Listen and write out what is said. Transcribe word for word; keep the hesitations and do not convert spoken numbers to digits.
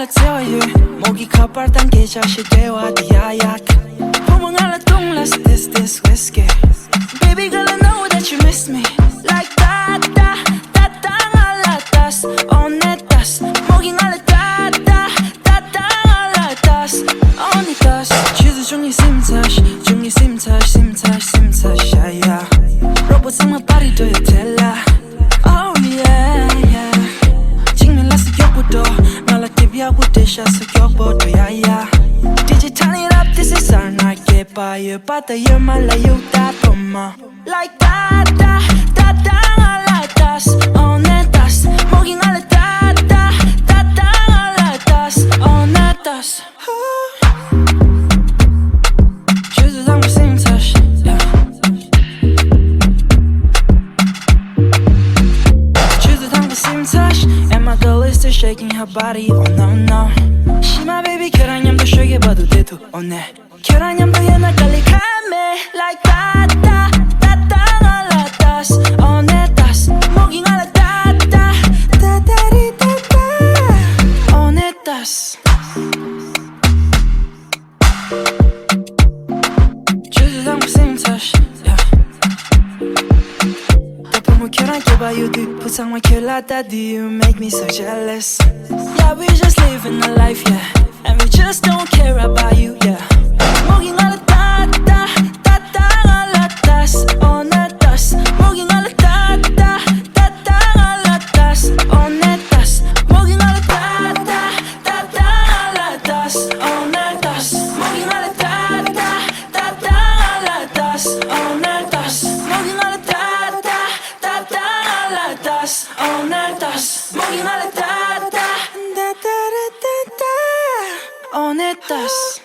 བརྩེ་བ་ཡོད། མོ་གི་ཁ་པར་དང་སྐད་ཆ་བཤད་འབྲེལ་བ་དེ་ཡ་ཡག་བུ་མོ་ང་ལ་བཏུང་ལ་སི་ཏེས་ཏེས་ཝེས་ཀེ། Baby girl, I know that you miss me. Like da da da da, ང་ལ་ལྟས། འོ་ནས་ལྟས། མོ་གིས་ང་ལ་ད་ད་ད་ད་ང་ལ་ལྟས། འོ་ནས་ལྟས། ཆུ་ཚོད་བཅུ་གཉིས་ཟིན་ཚར། བཅུ་གཉིས་ཟིན་ཚར། ཟིན་ཚར། ཟིན་ཚར་ཤ་ཡ། རོགས་པ་ཚང་མ་པར་རི་འགྲོ་ཡ་དེ་ལ། Oh yeah yeah. འཇིགས་མེད་ལ་སི་མགྱོགས་པོ་འགྲོ། ང་ལ་ཊིབ་ཡག་པོ་སྤྲད་ཤག་སི་མགྱོགས་པོ་འགྲོ་ཡ་ཡ། Did you turn it up? This is our night. སྐྱེས་པ་ཡོད་པ་ད་ཡོད་མ་ལ་ཡུག་ད་པོ་མ། Like da da da da, ང་ལ་ལྟས། འོ་ནས་ལྟས། མོ་གིས་ང་ལ་ད་ད་ད་ད་ང་ལ་ལྟས། འོ་ནས་ལྟས། ཆུ་ཚོད་དང་པོ་ཟིན་ཚར། ཆུ་ཚོད་དང་པོ་ཟིན་ཚར། And my girl is still shaking her body. Oh no no. ཤི་མ་baby, ཁྱོད་རང་མཉམ་དུ་ཤོད་གི་བར་དུ་བསྡད་ཐུབ། འོ་ནས། ཁྱོད་རང་མཉམ་དུ་ཡོད་ན་དཀའ་ལས་ཁག་མེད། Like da da da da, ང་ལ་ལྟས། འོ་ནས་ལྟས། མོ་གིས་ང་ལ་ད་ད་ད་ད་རི་ད་ད། འོ་ནས་ལྟས། ཆུ་ཚོད་དང་པོ་ཟིན་ཚར། Yeah. ད་བུ་མོ་ཁྱོད་རང་སྐྱེས་པ་ཡོད་དུས་བུ་ཚང་མ་ཁྱོད་ལ་ལྟ་དུས། You make me so jealous. Yeah, we just living a life, yeah. And we just don't care about you, yeah. མོ་གིས་ང་ལ་ད་ད་ད་ད་ང་ལ་ལྟས། འོ་ནས་ལྟས། མོ་གིས་ང་ལ་ད་ད་ད་ད་ང་ལ་ལྟས། འོ་ནས་ལྟས། མོ་གིས་ང་ལ་ད་ད་ད་ད་ང་ལ་ལྟས། འོ་ནས་ལྟས། མོ་གིས་ང་ལ་ད་ད་ད་ད་ང་ལ་ལྟས། འོ་ནས་ལྟས། མོ་གིས་ང་ལ་ད་ད་ད་ད་ང་ལ་ལྟས། འོ་ནས་ལྟས། མོ་གིས་ང་ལ་ད་ད་ད་ད་ར་ད་ད། འོ་ནས་ལྟས།